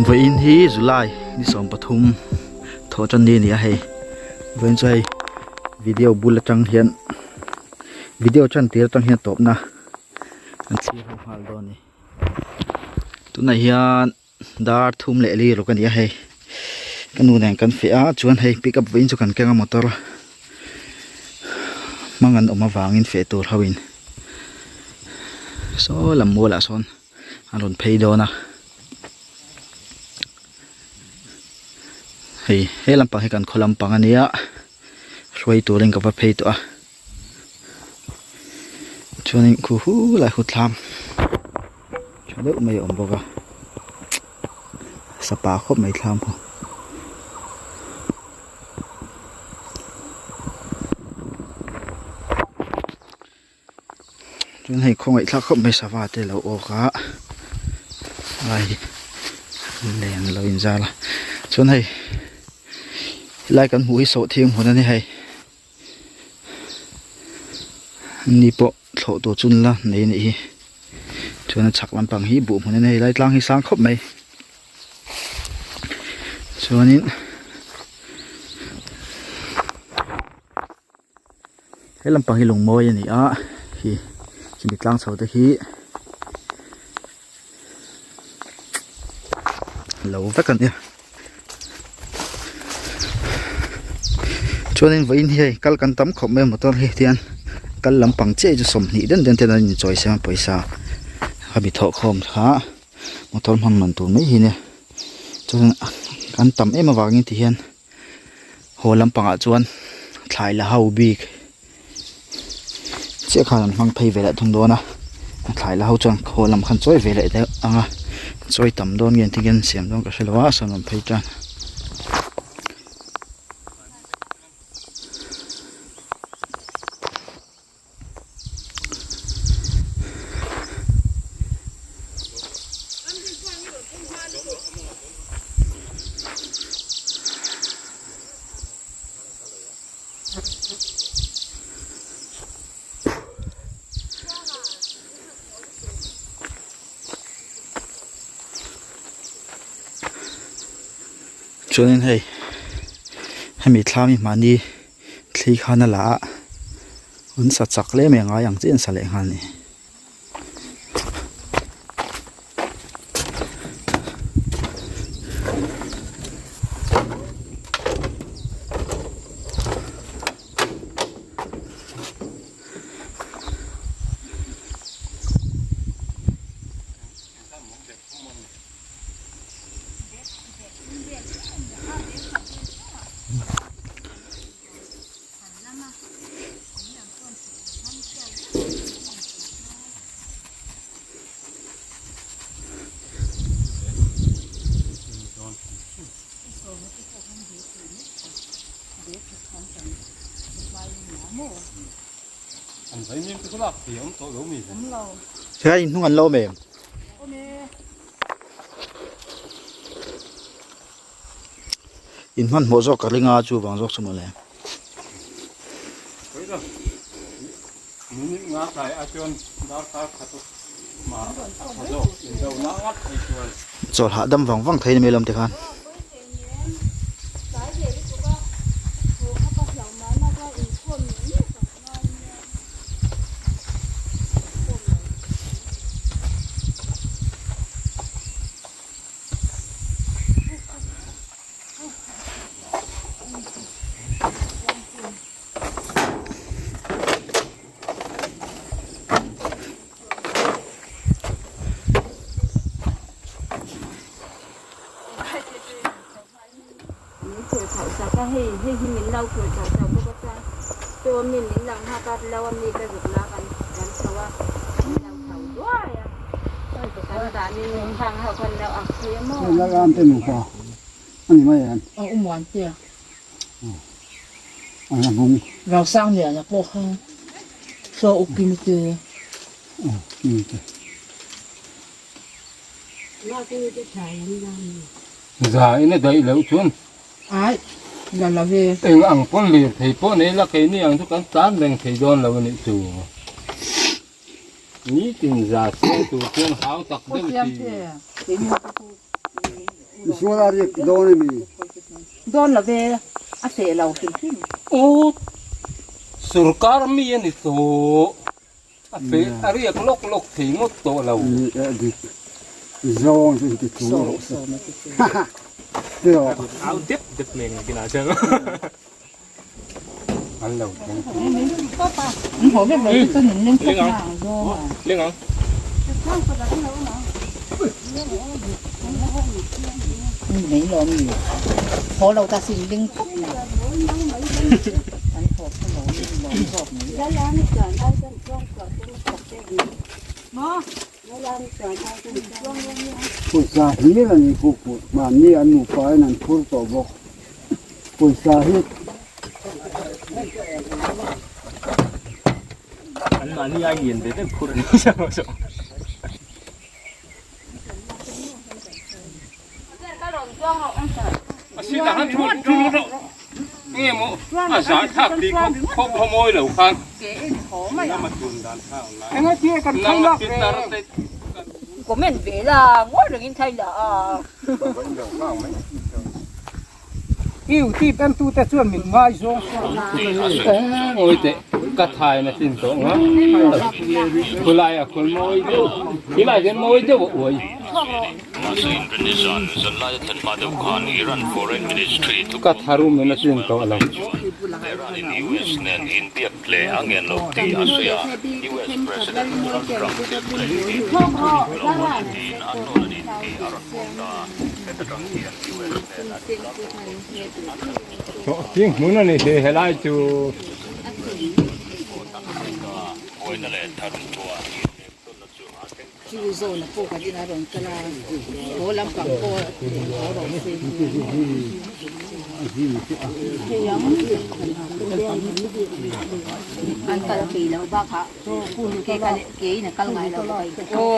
Vawiin hi July ni 13 thawh tan ni a ni a hei vawiin chu hei video bul atang hian video tan tir atang hian tawpna an thlir ho nghal dawn a ni tunah hian dar thum leh li ruk a ni a hei ka nu nen kan feh a chuan hei pick up vawiin chu kan keng a motor hmang an awm avangin feh tur ho in saw lam mual ah sawn an rawn phei dawn a hei he lampang hi kan khaw lampang a nia hruai turin ka va phei tawh a. Chuanin khu hu lai khu thlam tha deuh mai a awm bawk a sapa khawp mai thlam khu. Chuan hei khawngaih thlak khawp mai sava te lo awk a lai len lo inzal a chuan hei helai kan hmuh hi sawhthing hmun a ni hei. Ni pawh thlawh tur chu la nei a nih hi chuan a chhak lampang hi buh hmun a ni a helai tlang hi sang khawp mai chuanin he lampang hi lung mawi a ni a hi chumi tlang chho te hi lo vek a nia. Chuanin vawiin hi hei kal kan tam khawp mai a motor hi tian kal lampang chiah hi chu 20 den den ten an inchawi siam a pawisa a mi thawh khawm kha motor hman man tur mai hi nia chuan kan tam em avangin ti hian haw lampangah chuan thlai la ho bik chiah khan an hmang phei ve leh thung dawn a a thlai la ho chuan khaw lam khan chawi ve leh deuh ang a chawi tam dawn nge engtin nge an siam dawn ka hre lo a sawn rawn phei tan. Chuanin hei hemi thlam hi mahni thli khan a la a an sa chak hle mai a ngai ang chiah an sa leh nghal a ni. Helai in hnung an lo awm em? In hmanhmawh zawk ka ring a chu vang zawk chu mawle. Chawl hahdam vang vang thei ni mai lawm te khan. Rausangliana pawh kha saw uk kim te. Za in a daih loh chuan. Ai la la ve. Eng ang pawn lir thei pawh nei la keini ang chu kan tan reng thei dawn lo a nih chu. Nitin za siam tur chuan hau tak deuh chi. Misual a riak dawn a mi? Dawn lo ve, a feh lo hrim hrim. Aw, sorkar mi a ni tawh. A feh a riak lawk lawk thei ngawt tawh lo. Ni e dik. Zawng chu inti chung rawh se. Tiraw. Au dep dep mai ang kinah chuan. An lo thleng. An haw vek lo te chuan in leng khawp na ang zawng a. Leng ang. Mai lo mi. Haw lo ta si in leng khawp na. An haw kha lo lawm zawk mai. Pawisa hlir a ni khu put mahni an nupa in an phur tawh bawk pawisa hi. An mahni a ngen ve deuh phur a ni zawk zawk. A sitah khan thu thu rawh nge maw a zah thlak tih khaw khaw khaw mawi lo khan nang a pitar te Comment ve la ngawi rengin thai la a. YouTube entute chuan min ngaizawng Ngawi teh ka thai na chin tawh nga khulai a khul mawi deuh khilai hian mawi deuh a uai. Ka tharum in a chin tawh lo. Thing hmun a ni hi helai chu. Chu zawn a pawh kan inah rawn kal a, haw lampang pawh haw rawh se. An kal thei loh bakah Ke in a kal ngai lo a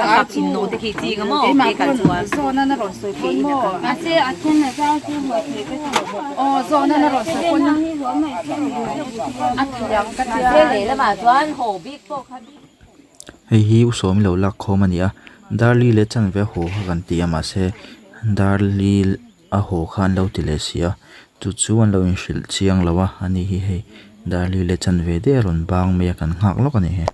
kap in no te khi ching a maw ke kal chuan zawhna na rawn sawi pawn maw mahse a then a zau chu hmuh theih ka ti aw zawhna na rawn sawi pawn a thiam ka tia mahse lehlamah chuan haw bik pawh kha Hei hi u sawmi lo lak khawm a ni a darli leh chanve haw kha kan ti a mahse darli a haw kha an lo ti leh si a chu chu an lo inhrilh chiang lo a ani hi hei darli leh chanve te a rawn bang mai a kan nghak lawk a ni hi.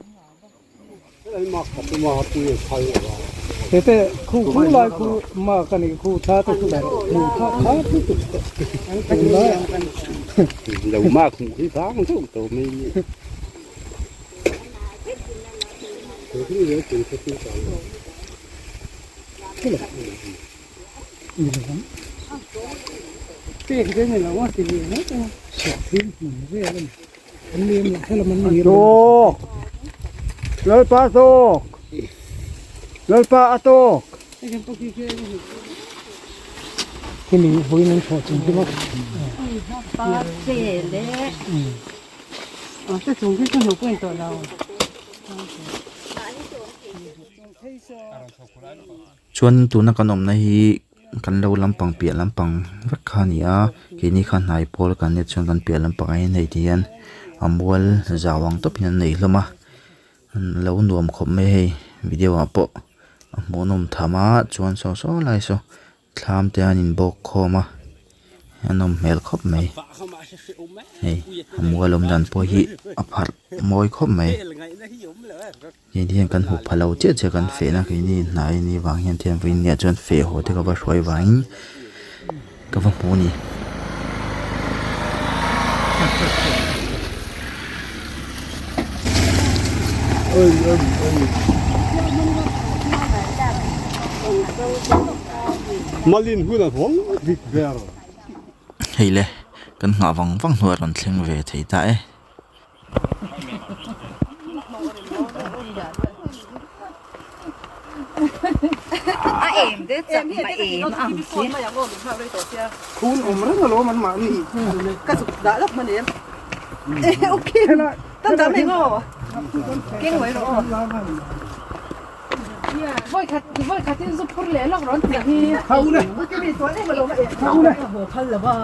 Tawk Lalpa tawk Lalpa a tawk Chuan tuna kan awmna hi kan lo lampang piah lampang vek kha a ni a keini kha hnai pawl kan nia chuan kan piah lampangah hian hei ti hian a mual zau ang tawp hian an nei hlawm a lo nuam khawp mai hei video ah pawh a hmuhnawm tham a chuan saw saw lai saw Thlam te an inbawk khawm a a nawm hmel khawp mai hei a mual awm dan pawh hi a pharh mawi khawp mai keini hian kan hmu pha lo chiah chiah kan fehna keini hnai a nih vang hian thian vawiin niah chuan feh haw te ka va hruai vangin ka va hmu a ni. Malin hun a vawng dik ber. Hei le, kan nghah vang vang hnuah rawn thleng ve thei ta e. A em te chak ma em ang chi. Khun awm reng alawm an mahni. Ka zuk dah lawk hman em. Okay. Tan dah mai ngaw. Keng mai rawh aw. Vawi khat vawi khatin zu phur leh lawk rawn tih hi. Thau le. Thau le. Haw phal lo va.